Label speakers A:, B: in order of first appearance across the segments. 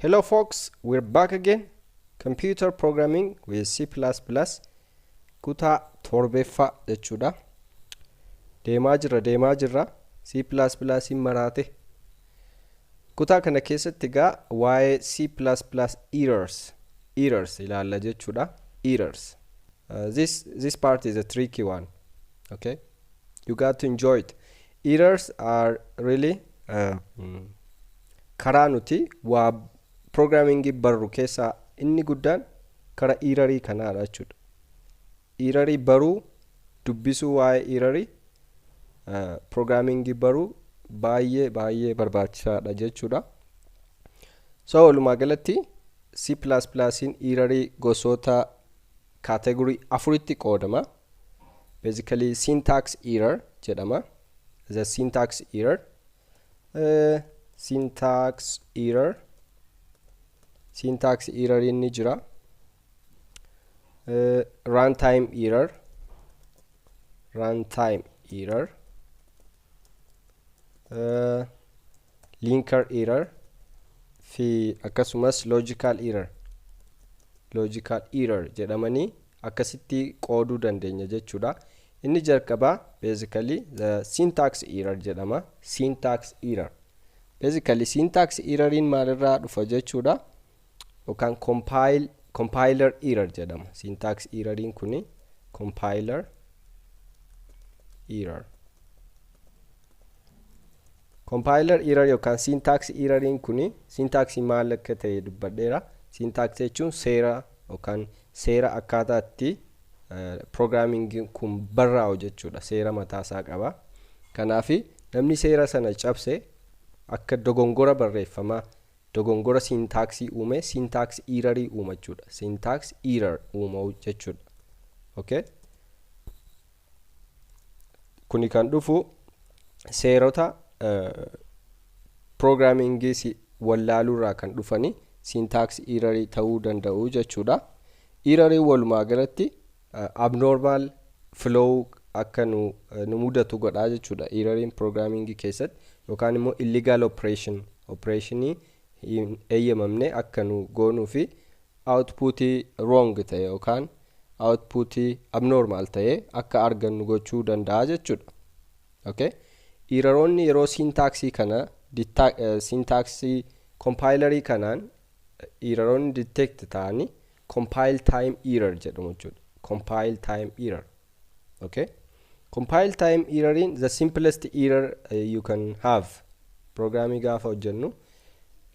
A: Hello folks, we're back again. Computer programming with C++ kutaa torbeeffaa jechuudha. Deemaa jirra, deemaa jirra. C++ hin maraate. Kutaa kana keessatti egaa waa'ee C++ errors ilaalla jechuudha. Errors. This part is a tricky one. Okay? You got to enjoy it. Errors are really karaa nuti waa programmingii barru keessaa inni guddaan kara errorii kanaadha jechuudha. Errorii baruu, dubbisuu, waa'ee errorii programmingii baruu baay'ee baay'ee barbaachisaadha jechuudha. So walumaa galatti C++ errorii gosoota category afuritti qoodama. Basically syntax error jedhama. The syntax error. Syntax error. Syntax error inni jira. Runtime error. Runtime error. Linker error fi akkasumas logical error. Logical error jedhamanii akkasitti qooduu dandeenya jechuudha. Inni jalqabaa basically the syntax error jedhama. Syntax error. Basically syntax erroriin maalirraa dhufa jechuudha? Yookaan compiler error jedhama. Syntax erroriin kuni compiler error. Compiler error yookaan syntax erroriin kuni syntax maal akka ta'e dubbadheera. Syntax jechuun seera yookaan seera akkaataa itti programming kun barraa'u jechuudha. Seera mataasaa qaba. Kanaaf namni seera sana cabse akka dogongora barreeffamaa, dogongora syntaxii uume, syntax errorii uuma jechuudha. Syntax error uumuu jechuudha. Okay, kuni kan dhufu seerota programmingii wallaaluurraa kan dhufani syntax errorii ta'uu danda'u jechuudha. Errorii walumaa galatti abnormal flow akka nu mudatu godhaa jechuudha. Erroriin programmingii keessatti yookaan immoo illegal operation, operationii hin eeyyamamne akka nu goonuu fi outputii wrong ta'e yookaan outputii abnormal ta'e akka argannu gochuu danda'a jechuudha. Okay? Erroroonni yeroo syntaxii kana, syntaxii compilerii kanaan erroroonni detect ta'anii compile time error jedhamu jechuudha. Compile time error. Okay? Compile time erroriin the simplest error you can have. Programmii gaafa hojjennu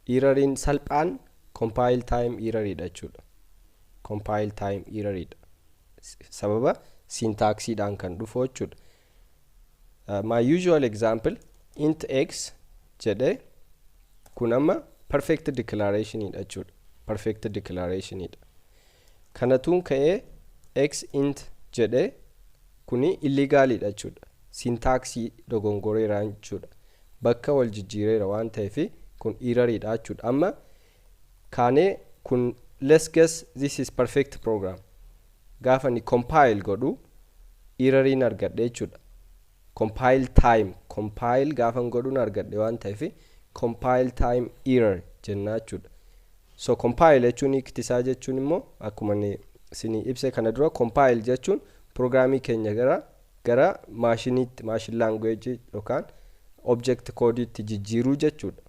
A: erroriin salphaan compile time erroridha jechuudha. Compile time erroridha. Sababa syntaxiidhaan kan dhufu jechuudha. My usual example, int x jedhe, kun amma perfect declarationidha jechuudha. Perfect declarationidha. Kanatuun ka'ee x int jedhe, kuni illegalidha jechuudha. Syntaxii dogongoreera jechuudha. Bakka wal jijjiireera waan ta'eef kun erroridha jechuudha. Amma kaanee kun, let's guess this is perfect program. Gaafa ni compile godhu erroriin argadhe jechuudha. Compile time, compile gaafan godhuun argadhe waan ta'eef compile time error jennaa jechuudha. So compile jechuun hiiktisaa jechuun immoo akkuma isinii ibse kana dura, compile jechuun programmii keenya gara maashiniitti, machine language yookaan object codeitti jijjiiruu jechuudha.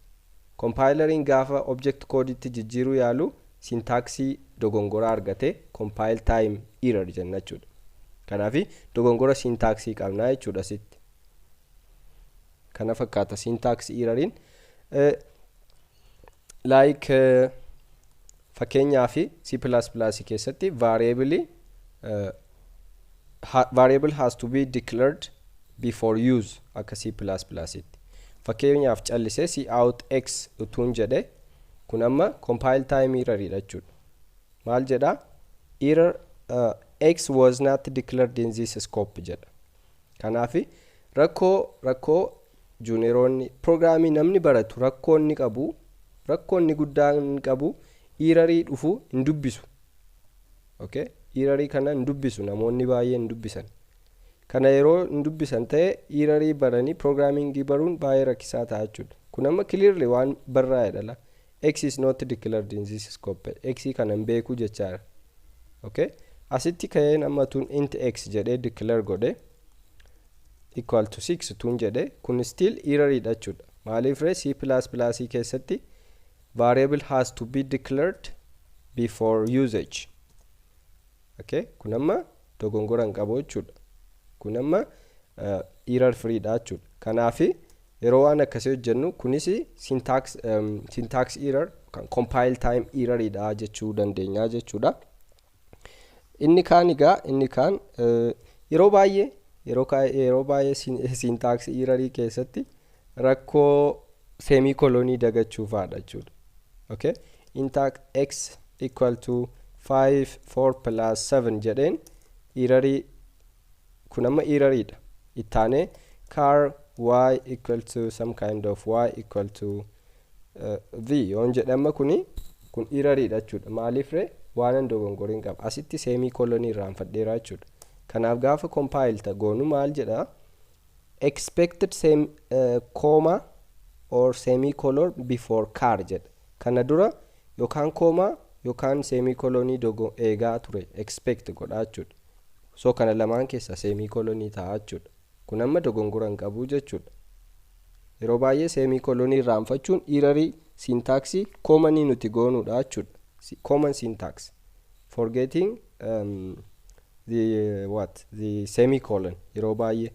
A: Compileriin gaafa object codeitti jijjiiruu yaalu syntaxii dogongoraa argate compile time error jenna jechuudha. Kanaaf dogongora syntaxii qabnaa jechuudha sitti. Kana fakkaata syntax erroriin. Like fakkeenyaaf C++ keessatti variable has to be declared before use akka C++tti. Fakkeenyaaf callisee cout x utuun jedhe, kun amma compile time erroridha jechuudha. Maal jedha? Error x was not declared in this scope jedha. Kanaaf rakkoo junioroonni programmii namni baratu rakkoo inni qabu, rakkoo inni guddaan qabu, errorii dhufu hin dubbisu. Okay? Errorii kana hin dubbisu, namoonni baay'een hin dubbisan. Kana yeroo hin dubbisan ta'e errorii baranii programmingii baruun baay'ee rakkisaa ta'a jechuudha. Kun amma clearly waan barraa'edha la. X is not declared in this scope. X kana hin beeku jechaadha. Okay, asitti ka'een amma tun int x jedhee declare godhe, equal to 6 tun jedhe, kun still error dha jechuudha. Maaliif ree? C++ keessatti variable has to be declared before usage. Okay, kun amma dogongora hin qabu jechuudha. Kun amma error free dha jechuudha. Kanaafi yeroo waan akkasii hojjennu kunis syntax error kan compile time error dha jechuu dandeenya jechuudha. Inni kaan egaa, inni kaan yeroo baay'ee syntax error keessatti rakkoo semicolonii dagachuu fa'aadha jechuudha. Okay, int x equal to 5 4 plus 7 jedheen errorii, kun amma erroriidha. Ittaanee char y equal to some kind of y equal to v yoon jedhama, kun erroriidha jechuudha. Maaliif ree? Waan dogongoriin qaba, asitti semicolonii irraanfadheera jechuudha. Kanaaf gaafa compile goonu maal jedha? Expected same comma or semicolon before char jedha. Kana dura yookaan comma yookaan semicolonii dogo eegaa ture, expect godha jechuudha. So kana lamaan keessa semicolonii ta'a jechuudha. Kun amma dogongora hin qabu jechuudha. Yeroo baay'ee semicolonii irraanfachuun errorii syntaxii commonii nuti goonuudha jechuudha. Common syntax forgetting the what, the semicolon. Yeroo baay'ee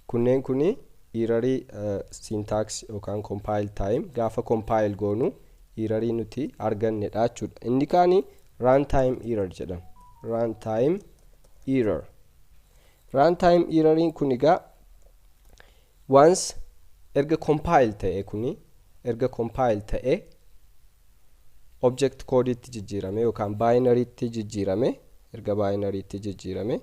A: kunneen kuni errorii syntax yookaan compile time, gaafa compile goonu errorii nuti argannedha jechuudha. Inni kaani runtime error jedhama. Runtime error, runtime erroriin kun egaa once erga compile ta'e, kuni erga compile ta'e, object code itti jijjiirame yookaan binary-tti jijjiirame, erga binary-tti jijjiirame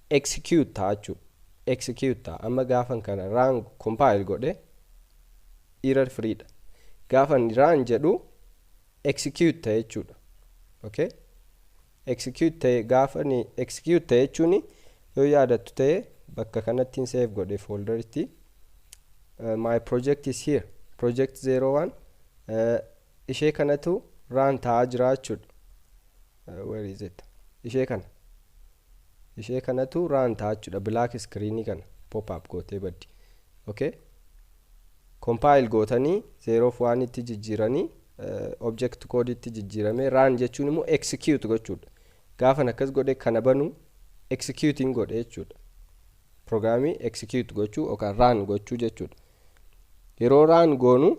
A: execute ta'a jechuudha. Execute ta'a. Amma gaafan kana run, compile godhe, error free dha. Gaafan run jedhu execute ta'e jechuudha. Okay, execute ta'e. Gaafa ni execute ta'e jechuun, yoo yaadattu ta'e, bakka kanatti save godhe folderitti. My project is here, project 01. Ishee kanatu run ta'aa jira jechuudha. Where is it? Ishee kana, ishee kanatu run ta'a jechuudha. Black screen kana pop up gootee baddi. Okay, compile gootanii 0 fi 1 itti jijjiiranii, object code itti jijjiirame, run jechuun immoo execute gochuudha. Gaafan akkas godhe, kana banu, executing godhe jechuudha. Programii execute gochuu yookaan run gochuu jechuudha. Yeroo run goonu,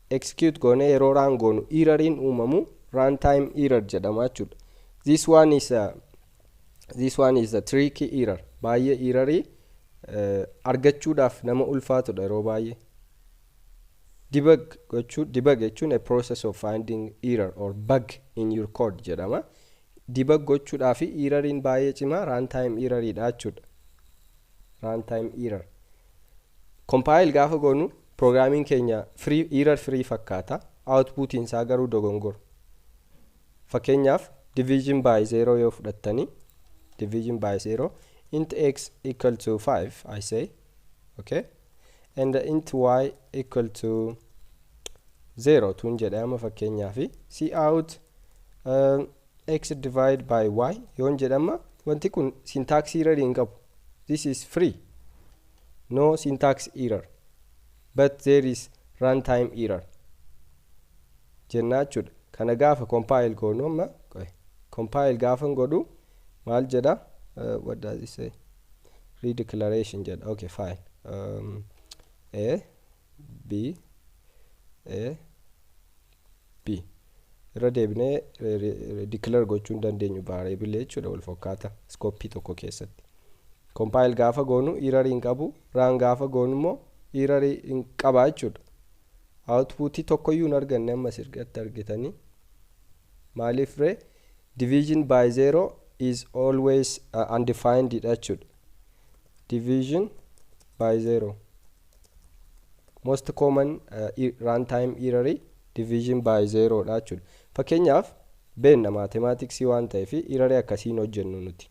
A: execute goone, yeroo run goonu erroriin uumamu runtime error jedhama jechuudha. This one is a tricky error. Baay'ee errorii argachuudhaaf nama ulfaatudha. Yeroo baay'ee debug gochuu, debug jechuun a process of finding error or bug in your code jedhama. Debug gochuudhaaf erroriin baay'ee cimaa runtime erroriidha jechuudha. Runtime error, compile gaafa goonu programmiin keenya free, error free fakkaata, outputiin isaa garuu dogongora. Fakkeenyaaf division by 0 yoo fudhattanii, division by 0, int x equal to 5 I say, okay, and int y equal to 0 tun jedhama fakkeenyaaf, cout x divide by y yoon jedhama, wanti kun syntax error hin qabu. This is free, no syntax error, but there is runtime error jennaa jechuudha. Kana gaafa compile goonu, amma compile gaafa godhu maal jedha? What does it say? Redeclaration jedha. Okay, fine. A B A B irra deebinee declare gochuu hin dandeenyu variable jechuudha. Wal fakkaata scope tokko keessatti compile gaafa goonu error hin qabu, run gaafa goonu immoo error hin qaba jechuudha. Output tokkoyyuu hin arganne amma sirriitti argitanii. Maaliif ree? Division by zero is always undefined dha jechuudha. Division by zero, most common runtime error division by zero dha jechuudha. Fakkeenyaaf beenna mathematicsii waan ta'eef error akkasiin hojjennu nuti.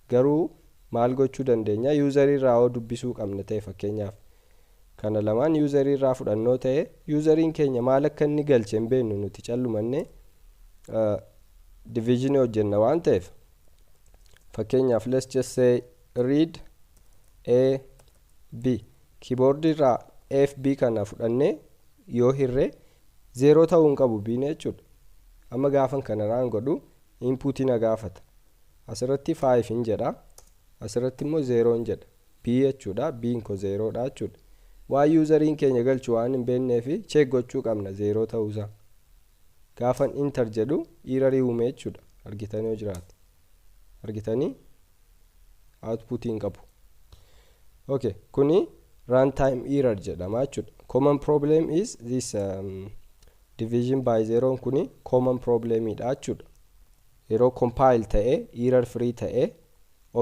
A: Garuu maal gochuu dandeenya? User irraa yoo dubbisuu qabna ta'e, fakkeenyaaf Kana lamaan userii irraa fudhannoo ta'e, useriin keenya maal akka inni galche hin beeknu. Nuti callumannee divisionii hojjenna waan ta'eef, fakkeenyaaf, let's just say read a b, keyboard irraa a f b kana fudhannee yoo hirree 0 ta'uu hin qabu b jechuudha. Amma gaafan kana run godhu, inputii na gaafata. Asirratti 5 hin jedha, asirratti immoo 0 hin jedha, b jechuudha. B ko 0 dha jechuudha. Waan useriin keenya galchu waan hin beekneef check gochuu qabna 0 ta'uusaa. Gaafan enter jedhu, errorii uume jechuudha. Argitanii yoo jiraate, argitanii, outputii hin qabu. Okay, kuni runtime error jedhama jechuudha. Common problem is this division by zero. Kuni common problemidha jechuudha. Yeroo compile ta'e, error free ta'e,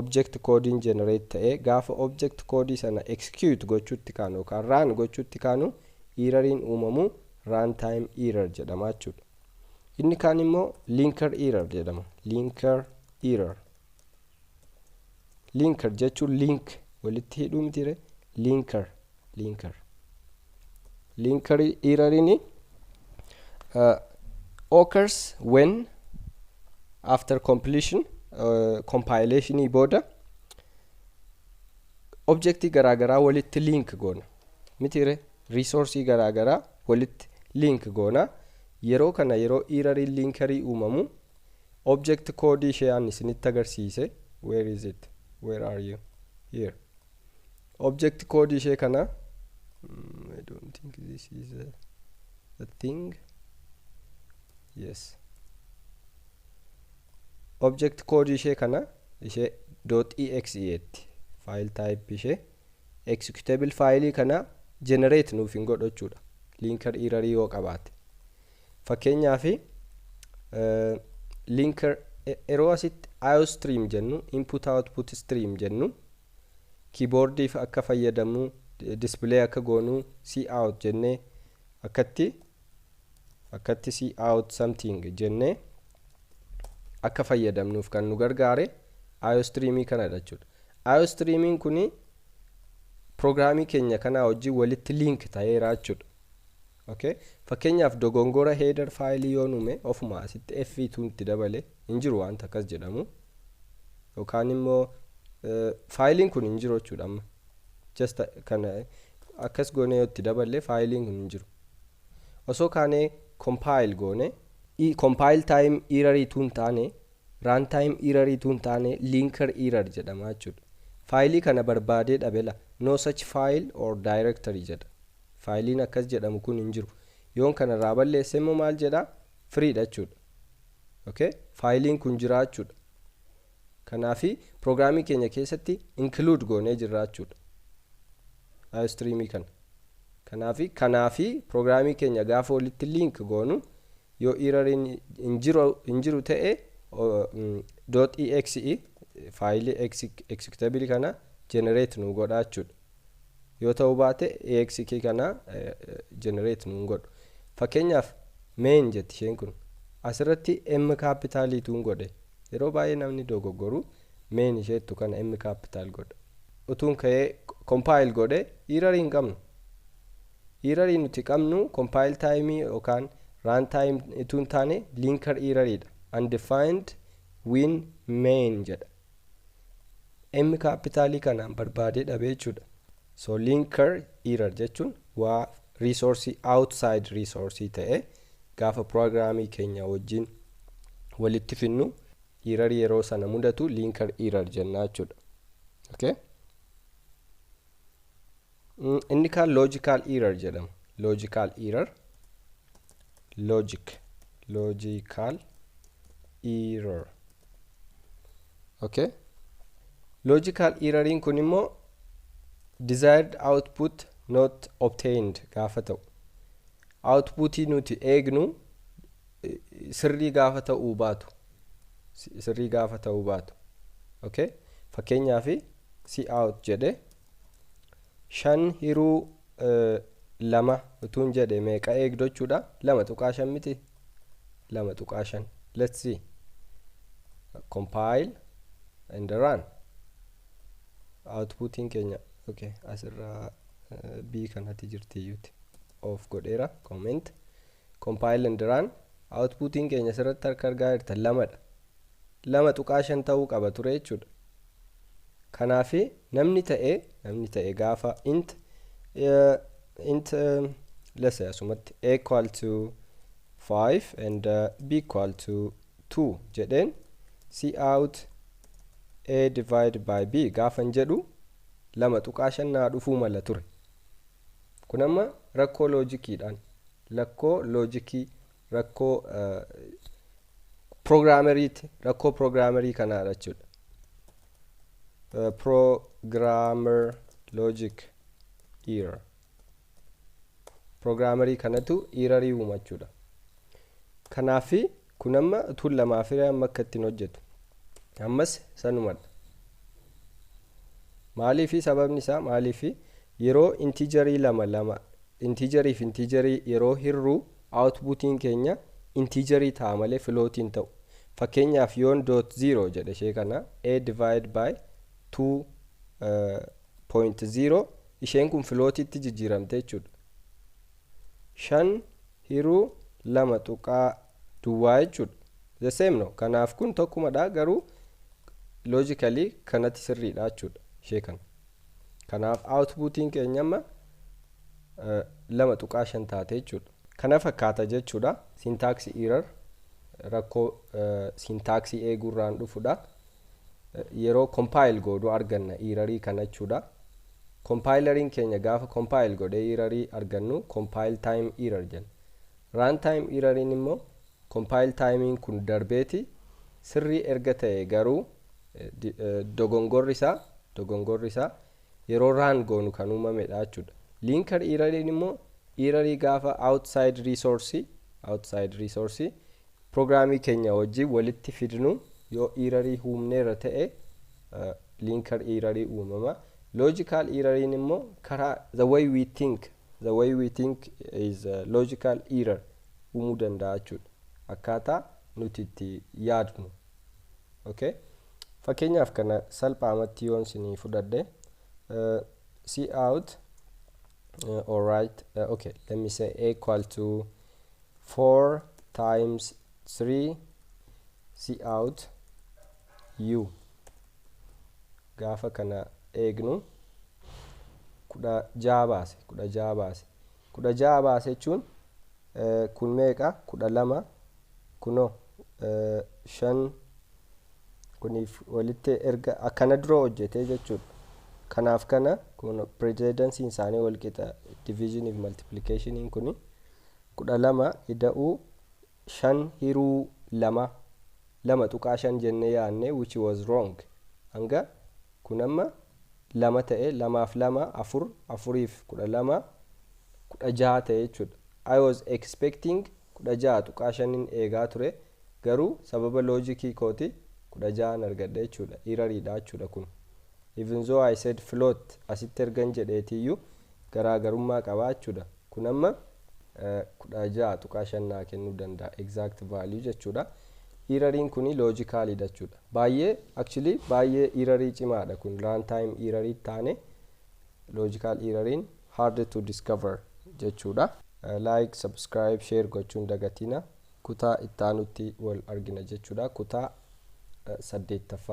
A: object coding generate ta'e, gaafa object codii sana execute gochuutti kaanu yookaan run gochuutti kaanu, erroriin uumamu runtime error jedhama jechuudha. Inni kaan immoo linker error jedhama. Linker error, linker jechuun link walitti hidhuu mitire? Linker erroriin occurs when after completion, compilationii booda objectii garaagaraa walitti link goona mitire? Resourcii garaagaraa walitti link goona. Yeroo kana, yeroo erroriin linkerii uumamu, object code ishee an isinitti agarsiise, where is it? Where are you? Here. Object code ishee kana, I don't think this is a thing. Yes, object code ishee kana, ishee .exe tti file type ishee, executable file kana generate nuuf hin godhu jechuudha linker error yoo qabaate. Fakkeenyaaf, linker yeroo asitti iostream jennu, input output stream jennu, keyboardiif akka fayyadamnu, display akka goonuu, cout jennee akkatti cout something jennee akka fayyadamnuuf kan nu gargaare iostreamii kanadha jechuudha. Iostreamiin kuni programii keenya kanaa wajjin walitti link ta'eera jechuudha. Okay, fakkeenyaaf, dogongora header fileii yoo nuume, ofuma asitti f2 itti dabale, hin jiru wanta akkas jedhamu, yookaan immoo fileiin kun hin jiru jechuudha. Amma just kana akkas goone yoo itti daballe, fileiin kun hin jiru. Osoo kaanee compile goone, compile time error tun taane, run time error tun taane, linker error jedhama jechuudha. Fileii kana barbaadee dhabela, "No such file or directory" jedha. Fileiin akkas jedhamu kun hin jiru. Yoon kana irraa balleesse immoo maal jedha? Freedha jechuudha. Okay, fileiin kun jira jechuudha. Kanaafi programii keenya keessatti include goonee jirra jechuudha streamii kana. Kanaafi programii keenya gaafa walitti link goonu, yoo erroriin hin jiru ta'e, .exe fileii executable kana generate nu godha jechuudha. Yoo ta'uu baate, exe kana generate nu godhu. Fakkeenyaaf, main jetti isheen kun, asirratti m capitaliituun godhe. Yeroo baay'ee namni dogoggoru main isheettu kana m capital godha. Utuun ka'ee compile godhe, errorii hin qabnu. Errorii nuti qabnu compile time yookaan run time utuu hin taane linker erroriidha. "Undefined win main" jedha. M capitalii kanaan barbaadee dhabee jechuudha. So linker error jechuun waa resource, outside resource ta'e, gaafa programii keenya wajjin walitti finnu, error yeroo sana mudatu linker error jenna jechuudha. Okay, inni kaan logical error jedhama. Logical error, logical error. Okay, logical erroriin kun immoo desired output not obtained gaafa ta'u, outputii nuti eegnu sirrii gaafa ta'uu baatu, sirrii gaafa ta'uu baatu. Okay, fakkeenyaaf, cout jedhe 5 hiruu 2 utuun jedhe, meeqa eegdu jechuudha? 2.5 miti? 2.5. Let's see. Compile and run. Outputiin keenya, okay, asirraa B kanatti jirtiyyuuti off godheera. Comment, compile and run. Outputiin keenya asirratti harka argaa jirtan lamadha. 2.5 ta'uu qaba ture jechuudha. Kanaafi namni ta'e gaafa int, let's say asumatti a equal to 5 and b equal to 2 jedheen, cout a divide by b gaafan jedhu 2.5 naa dhufuu mala ture. Kun amma rakkoo loojikiidhaan, rakkoo loojikii, rakkoo programmeriiti, rakkoo programmerii kanaadha jechuudha. Programmer logic error, programmerii kanatu errorii uuma jechuudha. Kanaafi kun amma tun lamaa fi amma akka ittiin hojjetu ammas sanumadha. Maaliifi? Sababni isaa maaliifi? Yeroo integerii lama lama, integerii fi integerii yeroo hirruu, outputiin keenya integerii ta'a malee floatiin ta'u. Fakkeenyaaf yoon dot 0 jedhe ishee kana, a divide by 2.0, isheen kun floatitti jijjiiramte jechuudha. 5 hiruu lama tuqaa duwwaa jechuudha. The same, no? Kanaaf kun tokkumadha, garuu logically kanatti sirriidha jechuudha ishee kana. Kanaaf outputiin keenya amma 2.5 taate jechuudha. Kana fakkaata jechuudha. Syntax error rakkoo syntaxii eeguurraan dhufudha. Yeroo compile godhu arganna errorii kana jechuudha. Compileriin keenya gaafa compile godhee errorii argannu compile time error jenna. Run time erroriin immoo compile timeiin kun darbeeti sirrii erga ta'e, garuu dogongorri isaa yeroo run goonu kan uumamedha jechuudha. Linker erroriin immoo errorii gaafa outside resource programii keenya wajjin walitti fidnu yoo errorii uumneerra ta'e linker errorii uumama. Logical erroriin immoo karaa the way we think is logical error uumuu danda'a jechuudha. Akkaataa nuti itti yaadnu. Okay, fakkeenyaaf kana salphaamatti yoon isinii fudhadhe, cout, alright, okay, let me say a equal to 4 times 3, cout u, gaafa kana eegnu 16 baase. 16 baase. 16 baase jechuun kun meeqa? 12 kunoo shan kuniif walitti erga akkana dura hojjetee jechuudha. Kanaaf kana kun precedenceiin isaanii walqixa, division fi multiplicationiin kuni 12 ida'uu shan hiruu lama 2.5 jennee yaadne, which was wrong. Hanga kun amma lama ta'e, lamaaf lama afur, afuriif 12 16 ta'e jechuudha. I was expecting 16.5n eegaa ture, garuu sababa loojikii kooti 16n argadhe jechuudha. Erroriidha jechuudha kun. Even though I said float asitti ergan jedheetiyyuu garaagarummaa qabaa jechuudha. Kun amma 16.5 naa kennuu danda'a exact value jechuudha. Erroriin kuni logicalidha jechuudha. Baay'ee, actually baay'ee errorii cimaadha kun. Runtime errorii taane logical erroriin hard to discover jechuudha. Like, subscribe, share gochuun dagatina. Kutaa itti aanutti wal argina jechuudha, kutaa saddeettaffaa.